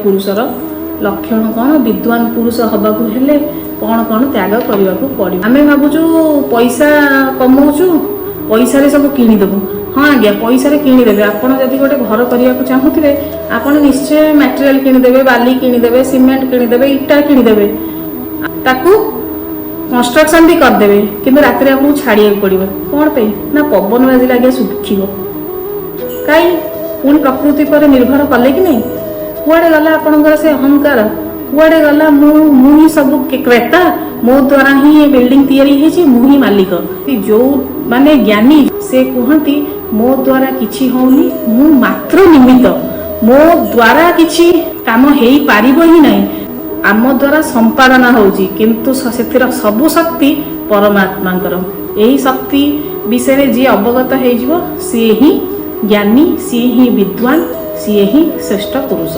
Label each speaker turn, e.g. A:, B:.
A: ପୁରୁଷର ଲକ୍ଷଣ କ'ଣ? ବିଦ୍ୱାନ ପୁରୁଷ ହବାକୁ ହେଲେ କ'ଣ କ'ଣ ତ୍ୟାଗ କରିବାକୁ ପଡ଼ିବ? ଆମେ ଭାବୁଛୁ ପଇସା କମଉଛୁ, ପଇସାରେ ସବୁ କିଣିଦେବୁ। ହଁ ଆଜ୍ଞା, ପଇସାରେ କିଣିଦେବେ। ଆପଣ ଯଦି ଗୋଟେ ଘର କରିବାକୁ ଚାହୁଁଥିବେ, ଆପଣ ନିଶ୍ଚୟ ମ୍ୟାଟେରିଆଲ କିଣିଦେବେ, ବାଲି କିଣିଦେବେ, ସିମେଣ୍ଟ କିଣିଦେବେ, ଇଟା କିଣିଦେବେ, ତାକୁ କନଷ୍ଟ୍ରକ୍ସନ ବି କରିଦେବେ। କିନ୍ତୁ ରାତିରେ ଆପଣଙ୍କୁ ଛାଡ଼ିବାକୁ ପଡ଼ିବ। କ'ଣ ପାଇଁ ନା ପବନ ବାଜିଲେ ଆଜ୍ଞା ଶୁଖିବ। କାଇଁ, ପୁଣି ପ୍ରକୃତି ଉପରେ ନିର୍ଭର କଲେ କି ନାହିଁ? କୁଆଡ଼େ ଗଲା ଆପଣଙ୍କର ସେ ଅହଙ୍କାର? କୁଆଡ଼େ ଗଲା ମୁଁ ହିଁ ସବୁ କ୍ରେତା, ମୋ ଦ୍ୱାରା ହିଁ ଏ ବିଲ୍ଡିଂ ତିଆରି ହେଇଛି, ମୁଁ ହିଁ ମାଲିକ? ଯୋଉ ମାନେ ଜ୍ଞାନୀ, ସେ କୁହନ୍ତି, ମୋ ଦ୍ୱାରା କିଛି ହଉନି, ମୁଁ ମାତ୍ର ନିମିତ୍ତ। ମୋ ଦ୍ୱାରା କିଛି କାମ ହେଇପାରିବ ହିଁ ନାହିଁ। ଆମ ଦ୍ୱାରା ସମ୍ପାଦନ ହଉଛି, କିନ୍ତୁ ସେଥିର ସବୁ ଶକ୍ତି ପରମାତ୍ମାଙ୍କର। ଏହି ଶକ୍ତି ବିଷୟରେ ଯିଏ ଅବଗତ ହେଇଯିବ, ସିଏ ହିଁ ଜ୍ଞାନୀ, ସିଏ ହିଁ ବିଦ୍ୱାନ, ସିଏ ହିଁ ଶ୍ରେଷ୍ଠ ପୁରୁଷ।